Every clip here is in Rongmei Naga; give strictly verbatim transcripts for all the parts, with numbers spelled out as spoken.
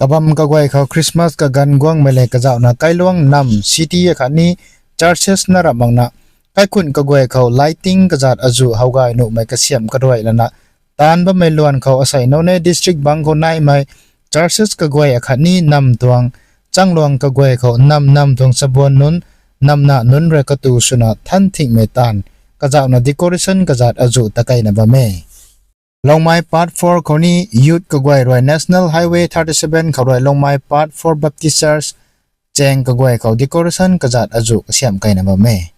Kabam kaguay khou Christmas kaganv guangmei le kazauhna kailuang nam city akhatni churches na rap makna, kaikhun kaguay khou lighting kazat azuh howgay nuhmei kasiamh karuai lana, taanv bammei luan khou asei Noney district bangc khou naimei churches kaguay akhatni nam tuang changluang kaguay khou nam nam tuang chabuan nunc, namna nunc rui katu swna than thingmei taanv kazauhna decoration kazat azuh takeina bam e. Longmai Part four khou ni youth kaguay rui National Highway thirty seven khou rui Longmai Part four Baptist Church chaeng kaguay khou decoration kazat azuh kasiamh keina bam e.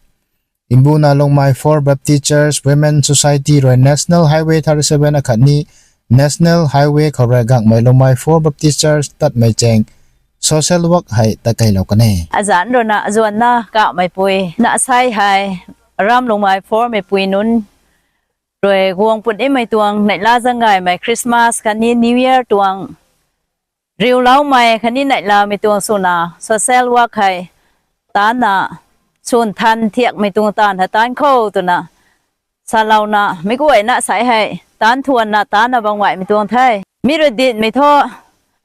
Mbuna Longmai four Baptist Church Women Society rui National Highway thirty seven akhatni National Highway khou rui gangmei Longmai four Baptist Church tatmei chaeng social work hei takeilou kan e. Azanc ruina azuanna kamei pui na asei hei, aram Longmai four mei pui nunc rui guang put nimei tuang neihla zaeng gaymei Christmas khatni New Year tuang riuloumei khatni neihlamei tuang swna social work hei taanna swn than thiakmei tuang taanv hei taanv khou twna salouna meic guayna sei hei taanv thuanna taanna bam gaymei tuang the. Mi rui ditmei thu,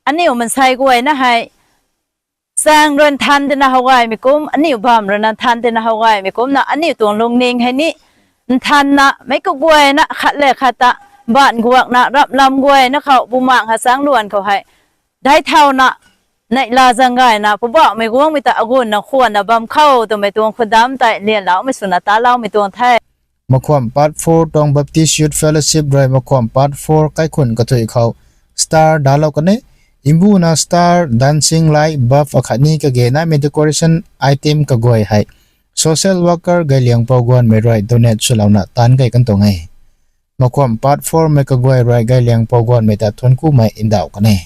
aniu mansei guayna hei chaeng rui nthan tina how gaymei kum, aniu bam ruina nthan tina how gaymei kumna aniu tuang lungning hei ni nthanna meic kaguayna khat le khat ta baanc guakna rap lam guayna khou bumaengh hachang luan khou hei daic thauna neihla zaeng gayna Poubauhmei guangmei ta agunna khwanna bam khou twmei tuang khudam tei lianloumei swna taloumei tuang the. Makhuam Part four tuang Baptist Youth Fellowship rui Makhuam Part four kaikhun kathuih khou star dalou kan e. Mbuna star, dancing light, bulb akhatni kage naimei decoration item kaguay hei social worker Gayliangpou Guanmei rui donate swlouna taanv key kan tuang e. Makhuam Part four mei kaguay rui Gayliangpou Guanmei ta thuanckumei ndauh kan e.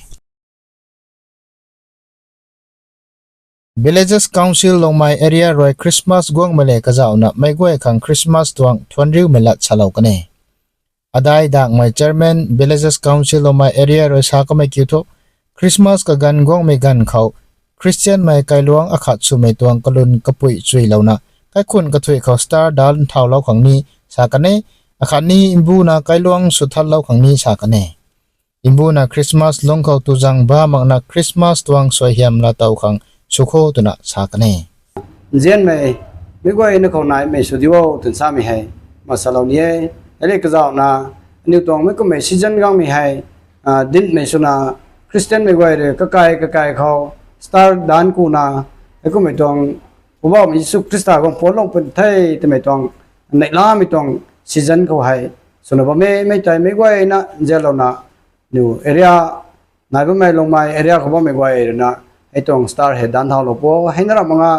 Villages Council Longmai area rui Christmas guangmei le kazauhna meic guay khang Christmas tuang thuanriumei lat salou kan e. Adai Dakmei Chairman Villages Council Longmai area rui sa kamei kiu thu, Christmas kaganv guangmei ganv khou Christianmei kailuangc akhat swmei tuang kalun kapui chuilouna kaikhun kathuih khou star dal nthauhlou khang ni sa kan e, akhatni mbuna kailuangc sw thatlou khang ni sa kan e. Mbuna Christmas lungc khou tuzang ba makna Christmas tuang suaihiam laatow khang sw kho twna sa kan e. Nzianmei, meic guayna khou naimei sw di o twna samei hei masalou ni e. Hei le kazauhna, aniu tuang meic kummei season gangmei hei, ah, dinhmei swna Christianmei guay rui kakai kakai khou star dal kuna, hei kummei tuang Poubauhmei Jisu Khrista guang puanclou pun the twmei tuang neihlamei tuang season khou hei swna bam e. Mei tei meic guayna nzianlouna, niu area nai bammei Longmai area khou bammei guay ruina hei tuang star hei dal nthaulou po. Hei na ramh mak nga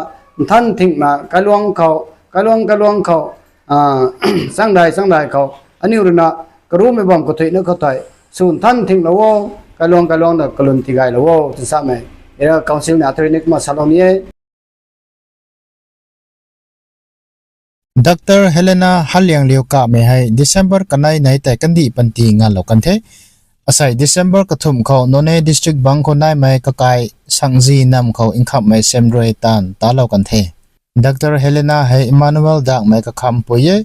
nthan thingna kailuangc khou, kailuangc kailuangc khou, ah, changdai changdai khou aniu ruina karumei bam kathuihna khou tei sw nthan thinglou o, kailuangc kailuangc ta kalun tigaylou o twna samei area council ni athuini kumna salou ni e. Doctor Helena Hanliangliu Kamei hei December kanei nei tei kandih panty nganlou kan the. Asei December kathumh khou Noney district bangc khou naimei kakai sangzi nam khou nkhamhmei sem rui taanv talou kan the. Doctor Helena hei Emmanuel Dakmei kakhampui e.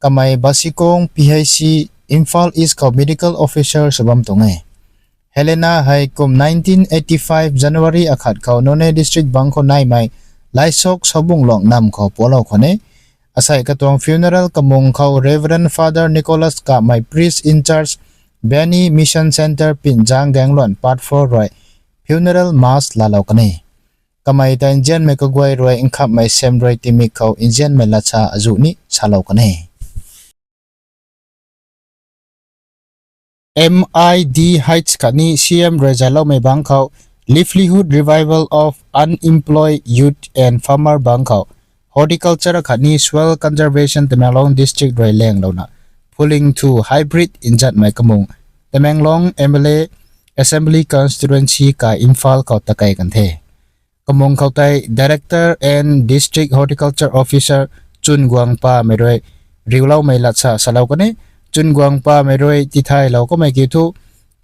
Kamei Basikong P H C, Imphal East khou medical officer sw bam tuang e. Helena hei kum nineteen eighty five January akhat khou Noney district bangc khou naimei Laisok Sobungluang nam khou puanclou khwan e. Asei katuang funeral kamung khou Reverend Father Nicholas Kamei, Priest in Charge, Beni Mission Centre, Pinjang Gangluan Part four rui funeral mass laalou kan e. Kamei ta nzianmei kaguay rui nkhamhmei sem rui timik khou nzianmei latsa azuh ni salou kan e. M I D H khatni C M rui zayloumei bangc khou Livelihood Revival of Unemployed Youth and Farmer bangc khou Horticulture khatni Soil Conservation Tamenglong District rui langlouna phuling thu hybrid nzatmei kamung Tamenglong M L A Assembly Constituency kai Imphal khou takei kan the. Kamung khou tei Director and District Horticulture Officer Chunguang Pamei rui riuloumei latsa salou kan e. Chunguang Pamei rui tithaylou kamei kiu thu,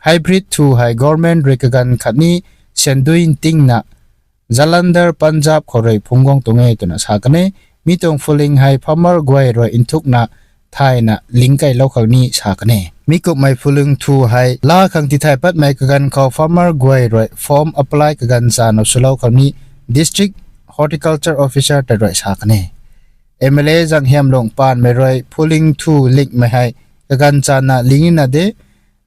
hybrid thu hei government rui kaganv khatni sandui ntingna Jalandhar, Punjab khou rui phungc guang tuang e twna sa kan e. Mi tuang phuling hei farmer guay rui nthukna thayna lingkeilou khang ni sa kan e. Mi kumhmei phuling thu hei laa khang tithay patmei kaganv khou farmer guay rui form apply kaganv chana swlou khang ni District Horticulture Officer ta rui sa kan e. M L A Zanghiamlung Paanmei rui phuling thu lingmei hei kaganv chana ling nina de,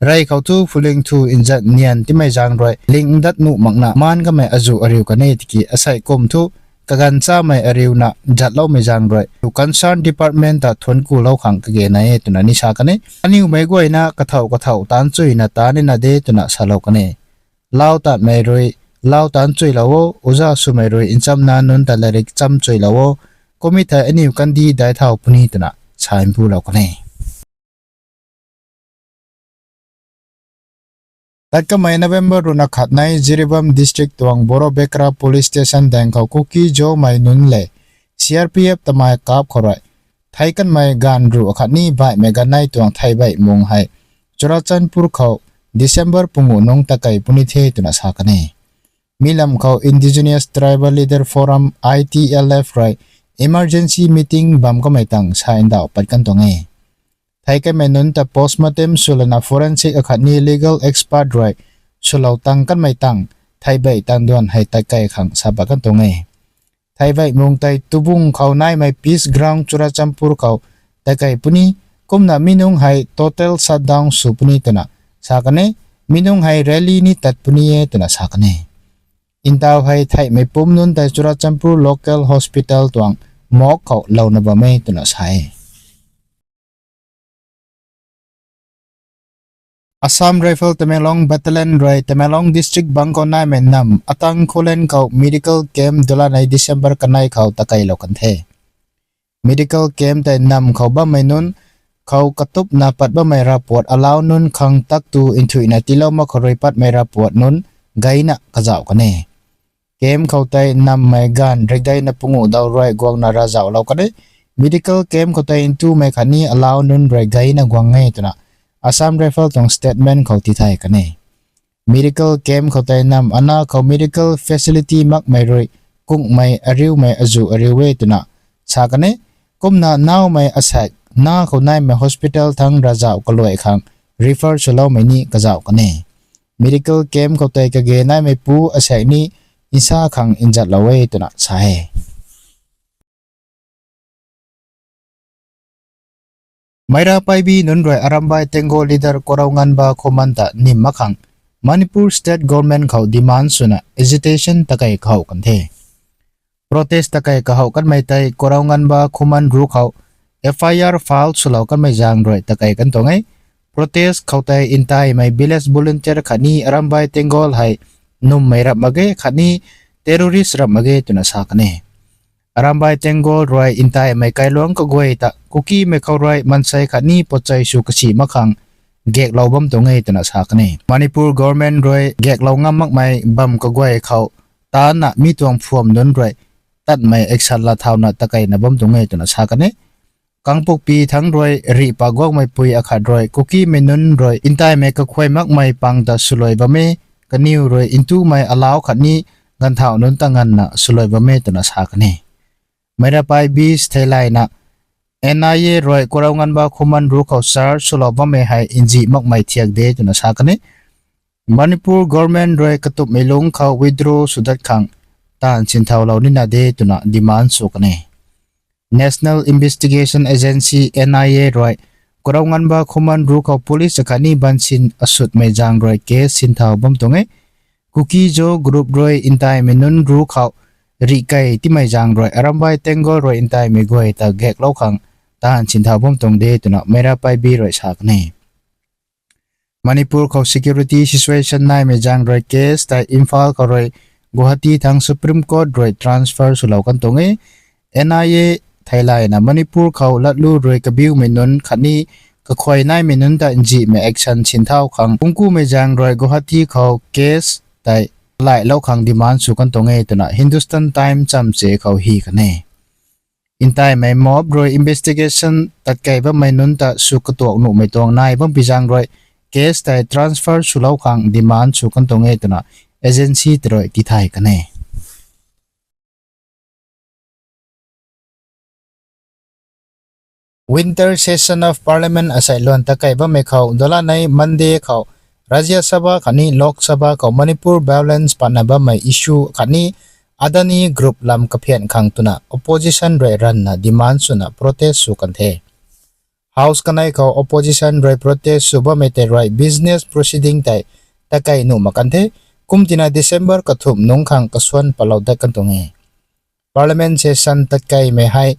rey khou thu phuling thu nzat nian timei zaeng rui ling ndat nuh makna maan kamei azuh ariu kan e tiki asei kum thu kaganv chamei ariuna zatloumei zaeng rui concerned department ta thuanc kulou khang kage nai e twna ni sa kan e. Aniwmei guayna kathau kathau taanc chuina taan nina de twna salou kan e. Lau taanmei rui lau taanc chuilou o, uza swmei rui nchamna nunc ta lairik cham chuilou o, kumei thei aniw kandih daic thau puni twna sa mpulou kan e. Tat kamei November ruhna khat nai Jiribam District tuang Borobekra Police Station daeng khou Kuki-Zomei nunc le C R P F tamei kap khou rui thei kanmei ganv ruh akhatni baihmei ganv nei tuang theihbeih mung hei Churachandpur khou December pungu nungc takei puni the twna sa kan e. Mi lam khou Indigenous Tribal Leader Forum, I T L F rui emergency meeting bam kamei tang sa ndauh pat kan tuang e. Thei kanmei nunc ta postmortem swlana forensic akhatni legal expert rui swlou tang kanmei tang theihbeih tang duan hei takei khang sa pat kan tuang e. Theihbeih mung tei tubung khou naimei Peace Ground Churachandpur khou takei puni, kumna mi nungc hei total shutdown sw puni twna sa kan e. Mi nungc hei rally ni tat puni e twna sa kan e. Ntaw hei theihmei pum nunc tei Churachandpur Local Hospital tuang morgue khou louna bam e twna sa e. Assam Rifle Tamenglong Battalion rui Tamenglong District bang khou naimei nam Atang Khullen khou medical camp dulanei December kanei khou takeilou kan the. Medical camp tei nam khou bammei nunc khou katupna pat bammei ravpuat alau nunc khang taktu nthuihna tiilou mak khou rui patmei ravpuat nunc gayna kazauh kan e. Camp khou tei nammei ganv rikdeina pungu daw rui guangna ravzauhlou kan e. Medical camp khou tei ntumei khatni alau nunc rui gayna guang e twna Assam Rifle tuang statement khou tithay kan e. Medical camp khou tei nam ana khou medical facility makmei rui kungmei ariumei azuh ariu e twna sa kan e. Kumna naumei asaekc na khou naimei hospital thangc ravzauh kaluai khang refer swloumei ni kazauh kan e. Medical camp khou tei kage naimeipu asaekc ni nsa khang nzatlou e twna sa e. Meira Paibi nunc rui Arambai Tenggol leader Korounganba Khuman ta nim mak khang Manipur State Government khou demand swna agitation takei kahouh kan the. Protest takei kahouh kanmei tei Korounganba Khuman ruc khou F I R file swlou kanmei zaeng rui takei kan tuang e. Protest khou tei ntaimei village volunteer khatni Arambai Tenggol hei nummei rap mak ge khatni terrorist rap mak ge twna sa kan e. Arambai Tenggol rui ntaimei kailuangc kaguay ta Kukimei khou rui mansei khatni pochei sw kasi mak khang gaeklou bam tuang e twna sa kan e. Manipur government rui gaeklou ngam makmei bam kaguay khou tana mi tuang phuam nunc rui tatmei action laa thauna takeina bam tuang e twna sa kan e. Kangpokpi thangc rui rih paguangmeipui akhat rui Kukimei nunc rui ntaimei kakhuay makmei pang ta swluai bam e, kaniw rui ntumei alau khatni ganvthauh nunc ta nganvna swluai bam e twna sa kan e. Meira Paibi theilayna N I A rui Korounganba Khuman ruc khou search swlou bammei hei nzih makmei thiak de twna sa kan e. Manipur government rui katupmei lungc khou withdraw sw dat khang taanv sinthaulou nina de twna demand sw kan e. National Investigation Agency, N I A rui Korounganba Khuman ruc khou police akhatni bansin asutmei zaeng rui case sinthau bam tuang e. Kuki-Zo group rui ntaimei nunc ruc khou rih key timei zaeng rui Arambai Tenggol rui ntaimei guay ta gaeklou khang taanv sinthau bam tuang de twna Meira Paibi rui sa kan e. Manipur khou security situation naimei zaeng rui case tei Imphal khou rui Guwahati thangc Supreme Court rui transfer swlou kan tuang e. N I A theilayna Manipur khou latlu rui kabiumei nunc khatni kakhuay naimei nunc ta nzihmei action sinthau khang kungkumei zaeng rui Guwahati khou case tei laihlou khang demand sw kan tuang e twna Hindustan Times chamv se khou hi kan e. Ntaimei mob rui investigation tatkey bammei nunc ta sw katuak nuhmei tuang nai bam pi zaeng rui case tei transfer swlou khang demand sw kan tuang e twna agency ta rui tithay kan e. Winter Session of Parliament asei luan takei bammei khou dalanei Monday khou Rajya Sabha khatni Lok Sabha khou Manipur violence patna bammei issue khatni Adani group lam kaphian khang twna opposition rui ranvna demand swna protest sw kan the. House kanei khou opposition rui protest sw bammei tei rui business proceeding tei takei nuh mak kan the. Kum tina December kathumh nungc khang kasuan palou dat kan tuang e. Parliament session takeimei hei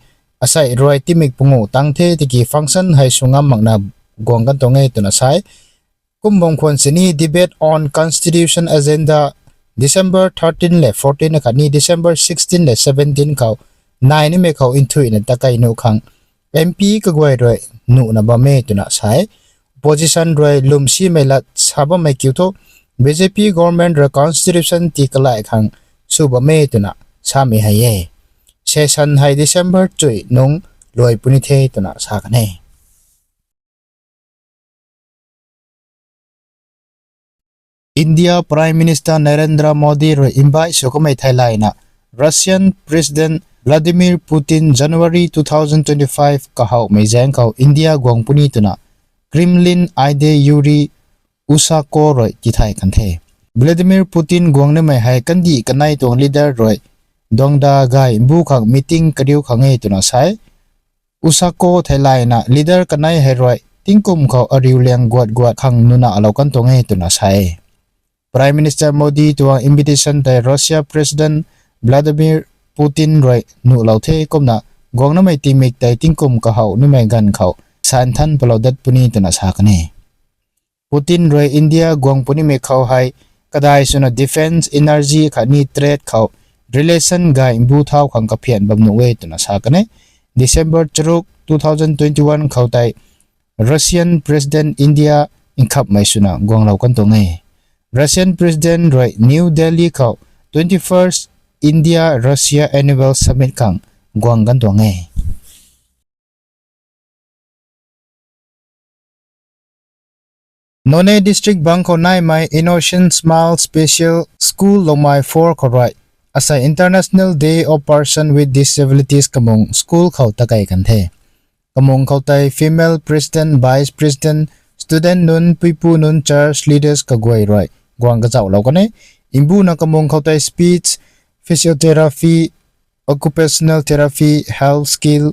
asei rui timik pungu tang the tiki function hei sw ngam makna guang kan tuang e twna sa e. Kum bam khwan sini debate on constitution agenda December thirteen le fourteen khatni December sixteen le seventeen khou nai nimei khou nthuihna takei nuh khang M P kaguay rui nuhna bam e twna sa e. Opposition rui lwmsimei lat sa bammei kiu thu B J P government rui constitution tii kalai khang sw bam e twna samei hei e. Session hei December chuih nungc luai puni the twna sa kan e. India Prime Minister Narendra Modi rui invite sw kamei theilayna Russian President Vladimir Putin January two thousand twenty-five kahowmei zaeng khou India guang puni twna Kremlin aide Yuri Ushakov rui tithay kan the. Vladimir Putin guang nimei hei kandih kanei tuang leader rui Dongda gay mbu khang meeting kariu khang e twna sa e. Ushakov theilayna leader kanei hei rui tingkum khou ariu liang guat guat khang nuna alou kan tuang e twna sa e. Prime Minister Modi tuang invitation tei Russia President Vladimir Putin rui nuhlou the kumna guang namei tingmik tei tingkum kahow nimei ganv khou santhan palou dat puni twna sa kan e. Putin rui India guang punimei khou hei kadai swna defence, energy khatni trade khou relation gay mbu thau khang kaphian bam nuh e twna sa kan e. December charuk two thousand twenty-one khou tei Russian President India nkhapmei swna guanglou kan tuang e. Russian President rui New Delhi khou twenty-first India Russia Annual Summit khang guang kan tuang e. Noney District bang khou naimei Innocent Smile Special School Longmai four khou rui asei International Day of Person with Disabilities kamung school khou takei kan the. Kamung khou tei female president, vice president, student nunc, puipu nunc, church leaders kaguay rui guang kazauhlou kan e. Mbuna kamung khou tei speech, physiotherapy, occupational therapy, health skill,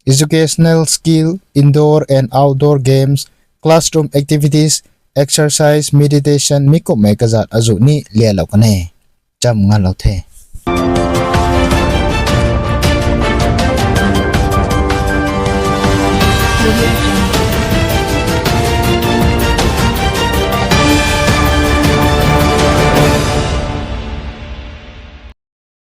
educational skill, indoor and outdoor games, classroom activities, exercise, meditation, mi kumhmei kazat azuh ni lialou kan e. Cham ngalou the.